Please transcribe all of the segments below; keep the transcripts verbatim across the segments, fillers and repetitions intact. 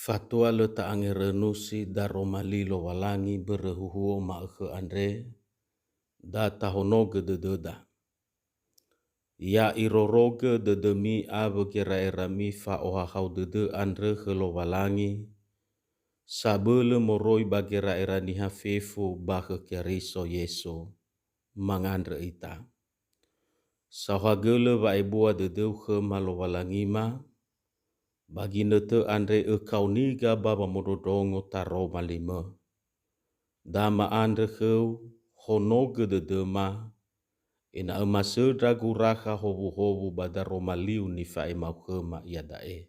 Fatua lö ta'angerönusi daroma li Lowalangi börö huhuo ma'ökhö andre, da tahonogö dödöda. Ya irorogö dödömi awö gera'erami fa'ohahau dödö andrö khö Lowalangi, sabölö moroi ba gera'era niha fefu ba khö Keriso Yesu. Mangandrö ita. Saohagölö wa'ebua dödöu khöma Lowalangima, ba ginötö andre ökaoniga ba wamondrondrongo taroma limö. Da ma'andrö khöu, honogö dödöma, ena'ö masöndra gurakha howuhowu ba daroma liu nifa'ema'u khöma iada'e.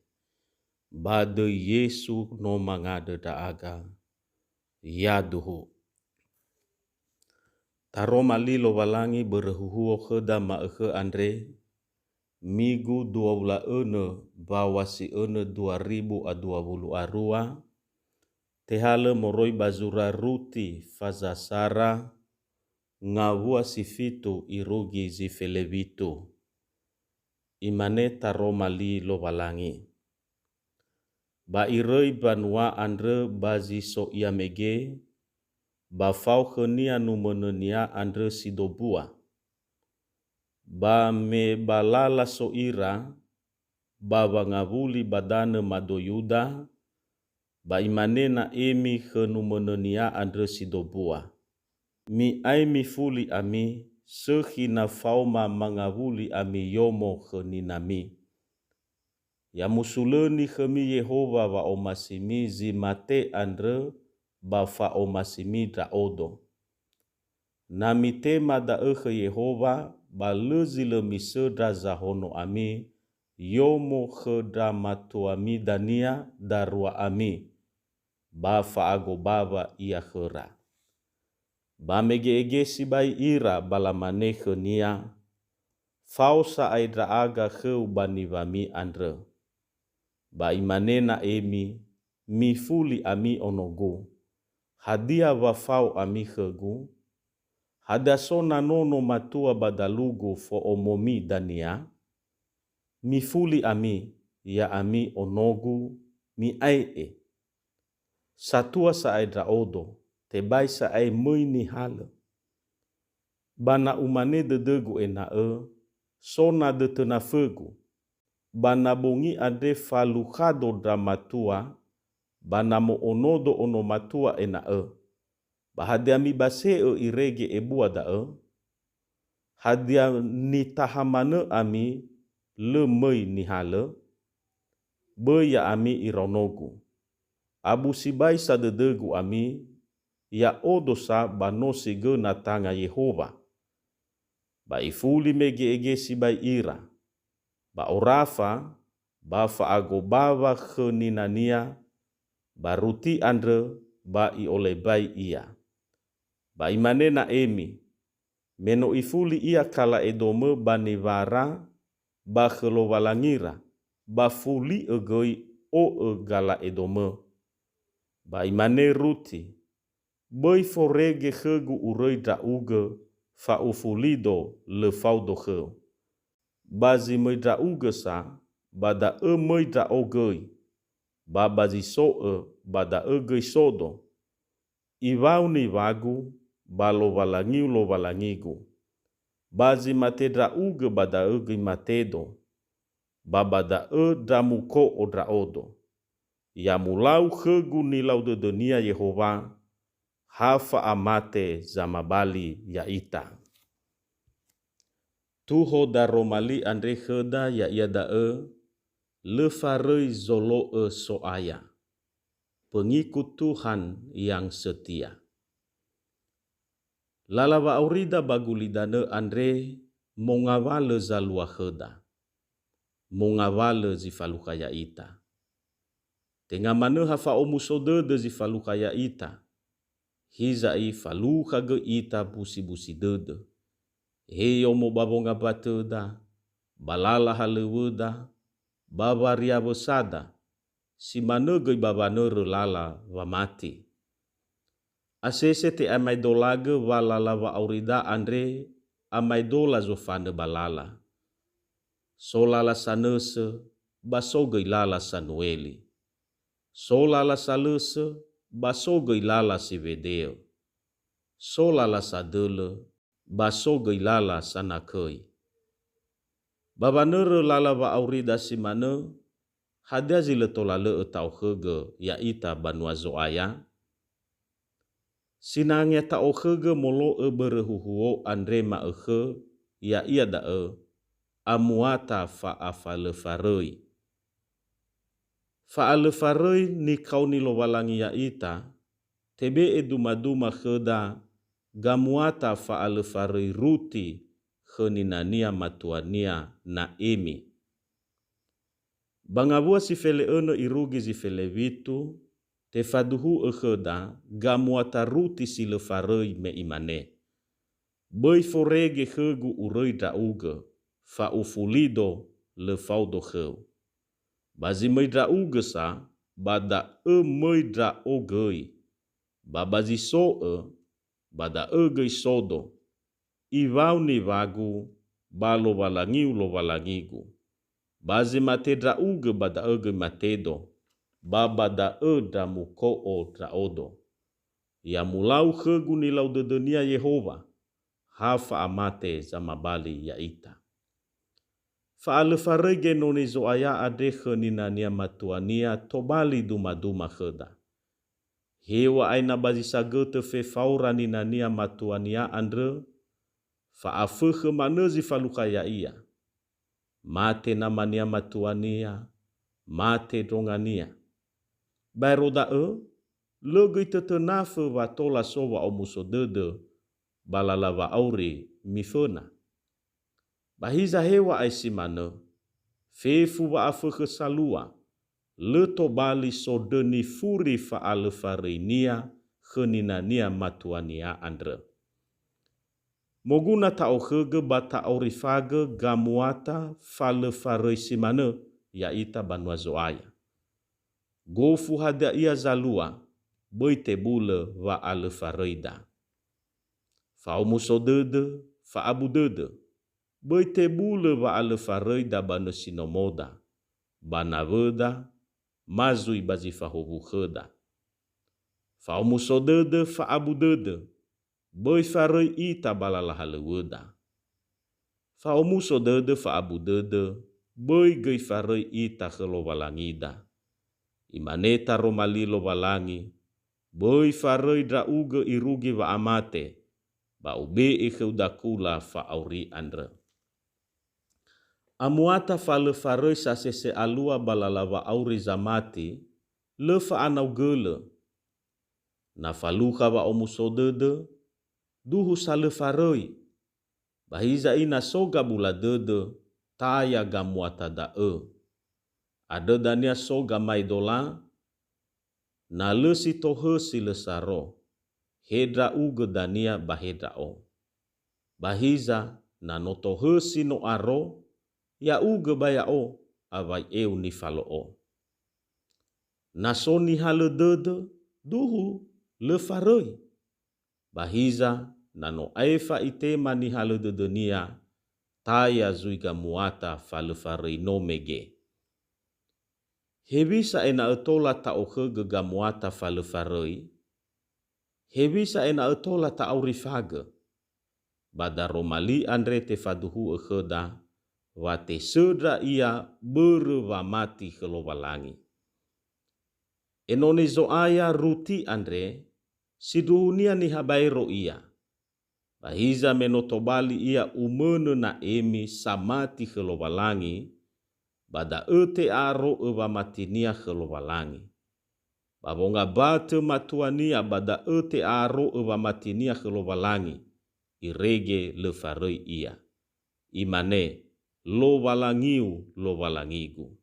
Ba döi Yesu no mangandrö ndra'aga. Yaduhu. Taroma li Lowalangi börö huhuo khöda ma'ökhö andre, migu dua wulu a önö mbaŵa si önö dua ribu a dua wulu a rua, tehalö moroi ba zura Ruti faza sara, ngawua si fitu irugi zi felewitu. Imane taroma li Lowalangi. Ba iröi mbanua andrö ba zi so ia mege, ba fao khönia numönönia andrö si dobua. Ba me ba lala so ira, ba wangawuli ba danö mado Yuda, ba imane na'emi khö numönönia andrö si dobua, "Mi'ae mifuli ami, sökhi na faoma mangawuli ami yomo khö ninami." Ya musulöni khömi Yehowa wa'omasimi zi mate andrö ba fa'omasimi ndra'odo. Na mitema da'ö khö Yehowa, ba lö zi lö misöndra zahono ami, yomo khö ndra matuami dania darua ami, ba fa'agobawa ia khöra. Ba mege'ege sibai ira, ba lamane khönia, "Fao sa'ae ndra'aga khöu ba niŵami andrö." Ba imane na'emi, "Mifuli ami onogu. Hadia wa fao ami khögu? Hadia so na nono matua ba dalugu fo'omomi dania? Mifuli ami, ya'ami onogu, mi'ae'e. Satua sa'ae ndra'odo, tebai sa'ae möi nihalö." Ba na umane dödögu ena'ö, "So na dötö nafögu, ba na bongi andre falukhado ndra matua, ba na mo'onodo ono matua ena'ö, ba hadia mibase'ö irege ebua da'ö? Hadia nitaha manö ami lö möi nihalö? Böi ya'ami iraonogu. Abu sibai sa dödögu ami, ya'odo sa ba no si göna tanga Yehowa." Ba ifuli mege'ege sibai ira, ba orafa, ba fa'agobawa khö ninania, ba ruti andrö, ba i'olebai ia. Ba imane na'emi, me no ifuli ia Kala Edomö ba niŵara ba khö Lowalangira, ba fuli'ö göi o'ö Gala Edomö. Ba imane Ruti, "Böi forege khögu uröi ndra'ugö, fa'ufulido lö faodo khöu. Ba zi möi ndra'ugö sa, ba da'ö möi ndra'o göi, ba ba zi so'ö, ba da'ö göi sodo. Iŵa'ö niŵagu, ba Lowalangiu Lowalangigu. Ba zi mate ndra'ugö, ba da'ö göi matedo, ba ba da'ö ndra muko'o ndra'odo. Ya mulau khögu nilau dödönia Yehowa, ha fa'amate zamabali ya'ita." Tuho daroma li andre khöda, ya'ia da'ö, "Lö faröi zolo'ö So'aya. Pengikut Tuhan yang setia." Lala wa'aurida ba gulidanö andre mongawalö zalua khöda. Mongawalö zi falukha ya'ita. Tenga manö ha fa'omuso dödö zi falukha ya'ita. Hiza'i falukha göi ita busi-busi dödö. He yomo ba wongambatöda, ba lala halöŵöda, ba wariawösada, si manö göi ba wanörö lala wamati. Asese te'amaedolagö wa lala wa'aurida andre amaedola zofanö ba lala. So lala sanösö, ba so göi lala sanueli. So lala salösö, ba so göi lala si wedeö. So lala sadölö, ba so göi lala sanakõi. Ba wanörö lala wa'aurida si manö, hadia zi lö tola lö'ö ta'okhögö ya'ita banua Zo'aya? Sinangea ta'okhögö molo'ö börö huhuo andre ma'ökhö, ya'ia da'ö, amuata fa'afalöfaröi. Fa'alöfaröi nikaoni Lowalangi ya'ita, tebe'e dumaduma khöda gamuata fa'alöfaröi Ruti khö ninania matuania Na'emi. Ba ngawua si fele'önö irugi zi felewitu, tefaduhu'ö khöda gamuata Ruti si lö faröi me imane, "Böi forege khögu uröi ndra'ugö, fa'ufulido lö faudo khöu. Ba zi möi ndra'ugö sa, ba da'ö möi ndra'o göi. Ba ba zi so'ö, ba da'ö göi sodo. Iwau niwagu, ba Lowalangiu Lowalangigu. Ba zi mate ndra'ugö, ba da'ö göi matedo, ba ba da'ö ndra muko'o ndra'odo. Ya mulau khögu nilau dödönia Yehowa, ha fa'amate zamabali ya'ita." Fa'alöfaröi genoni Zo'aya andre khö ninania matuania tobali dumaduma khöda. Heŵa'ae na ba zi sagötö fefaora ninania matuania andrö, fa'afökhö manö zi falukha ya'ia. Mate namania matuania, mate ndrongania. Baero da'ö, lö göi tötönafö wa tola so wa'omuso dödö ba lala wa'auri miföna. Ba hiza heŵa'ae si manö, fefu wa'afökhö salua, lö tobali sondrö nifuri fa'alöfaröinia khö ninania matuania andrö. Moguna ta'okhögö ba ta'aurifagö gamuata falöfaröi si manö ya'ita banua Zo'aya. Gofu hadia ia zalua, böi tebulö wa'alöfaröida. Fa'omuso dödö, fa'abu dödö. Böi tebulö wa'alöfaröida ba nösi nomoda, ba nawöda, ma zui ba zi fahuwu khöda. Fa'omuso dödö, fa'abu dödö. Böi faröi ita ba lala halöŵöda. Fa'omuso dödö, fa'abu dödö, böi göi faröi ita khö Lowalangida. Imane taroma li Lowalangi, "Böi faröi ndra'ugö irugi wa'amate, ba ube'e khöu dakula fa'auri andrö." Amuata fa lö faröi sasese alua ba lala wa'auri zamati, lö fa'anau gölö. Na falukha wa'omuso dödö, duhu sa lö faröi. Ba hiza ina so gabula dödö, taya gamuata da'ö. Andrö dania so gamaedola, na lö si tohösi lö saro, he ndra'ugö dania ba he ndra'o. Ba hiza, na no tohösi no aro, ya'ugö ba ya'o, awai eu nifalo'o. Na so nihalö dödö, duhu lö faröi. Ba hiza, na no aefa itema nihalö dödönia, taya zui gamuata fa lö faröi no mege. Hewisa ena'ö tola ta'okhögö gamuata fa lö faröi? Hewisa ena'ö tola ta'aurifagö? Ba daroma li andre tefaduhu'ö khöda wa tesöndra ia börö wamati khö Lowalangi. Enoni Zo'aya Ruti andre, sindruhunia niha baero ia. Ba hiza me no tobali ia umönö Na'emi samati khö Lowalangi, ba da'ö te'a'aro'ö wamatinia khö Lowalangi. Ba wongambatö matuania ba da'ö te'a'aro'ö wamatinia khö Lowalangi, irege lö faröi ia. Imane, "Lowalangiu, Lowalangigu."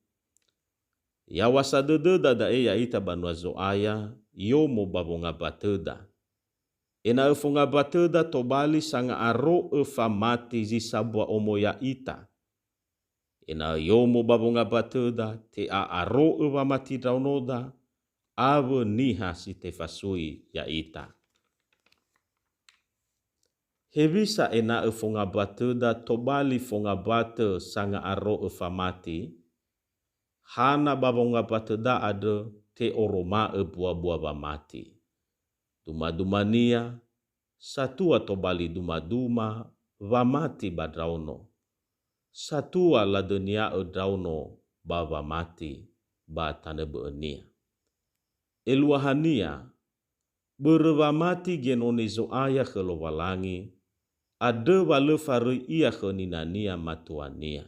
Yaw̃asa dödöda da'e ya'ita banua Zo'aya, yomo ba wongambatöda. Ena'ö fongambatöda tobali sanga'aro'ö famati zi sambua omo ya'ita. Ena'ö yomo ba wongambatöda te'a'aro'ö wamati ndraonoda, awö niha si tefasui ya'ita. Hewisa ena'ö fongambatöda tobali fongambatö sanga'aro'ö famati? Hana ba wongambatöda andrö te'oroma'ö buabua wamati. Dumadumania, satua tobali dumaduma wamati ba ndraono. Satua ladönia'ö ndraono ba wamati ba tanö bö'önia. Eluahania, börö wamati Genoni Zo'aya khö Lowalangi, andrö wa lö faröi ia khö ninania matuania.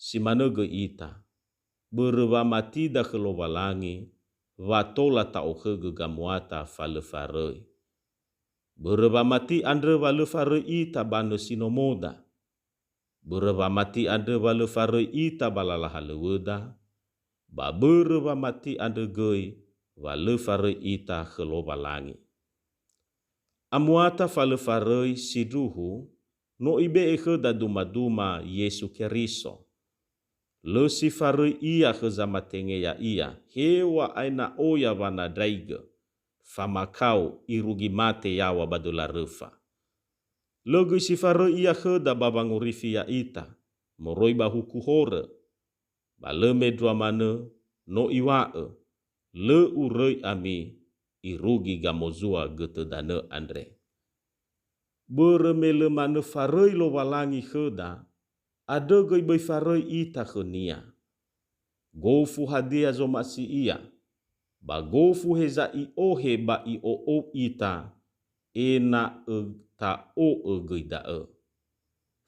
Si manö göi ita, börö wamatida khö Lowalangi, wa tola ta'okhögö gamuata fa lö faröi. Börö wamati andrö wa lö faröi ita ba nösi nomoda. Börö wamati andrö wa lö faröi ita ba lala halöwöda, ba börö wamati andrö göi wa lö faröi ita khö Lowalangi. Amuata fa lö faröi sindruhu, no ibe'e khöda dumaduma Yesu Keriso. Lö si faröi ia khö zamatenge ya'ia, heŵa'ae na oya wanandraigö, famakao irugi mate yaŵa ba döla röfa. Lö göi si faröi ia khöda ba wangorifi ya'ita, moroi ba huku horö. Ba lö mendrua manö, no iŵa'ö, "Lö uröi ami, irugi gamozua götö danö andre." Börö me lö manö faröi Lowalangi khöda, andrö göi böi faröi ita khö-Nia. Gofu hadia zomasi Ia, ba gofu heza i'ohe ba i'o'ou ita, ena'ö ta'o'ö göi da'ö.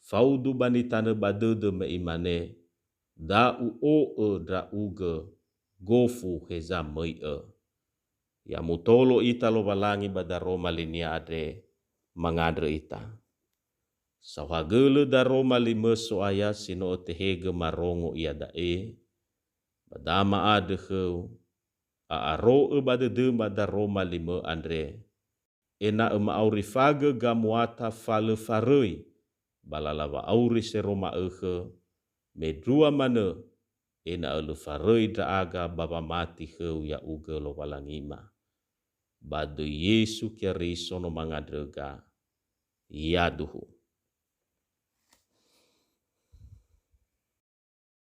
Faudu ba nitanö ba dödö me Imane, "Da u'o'ö ndra'ugö gofu heza möi'ö." Ya mutolo ita Lowalangi ba daroma linia andre, mangandrö ita. Saohagölö daroma limö So'aya si no ötehegö marongo iada'e, ba da ma'andrö khöu, a'aro'ö ba dödöma daroma limö andre, ena'ö ma'aurifagö gamuata fa lö faröi ba lala wa'auri sero ma'ökhö, mendrua manö, ena'ö lö faröi ndra'aga ba wamati khöu ya'ugö Lowalangima. Ba döi Yesu Keriso no mangandröga. Yaduhu.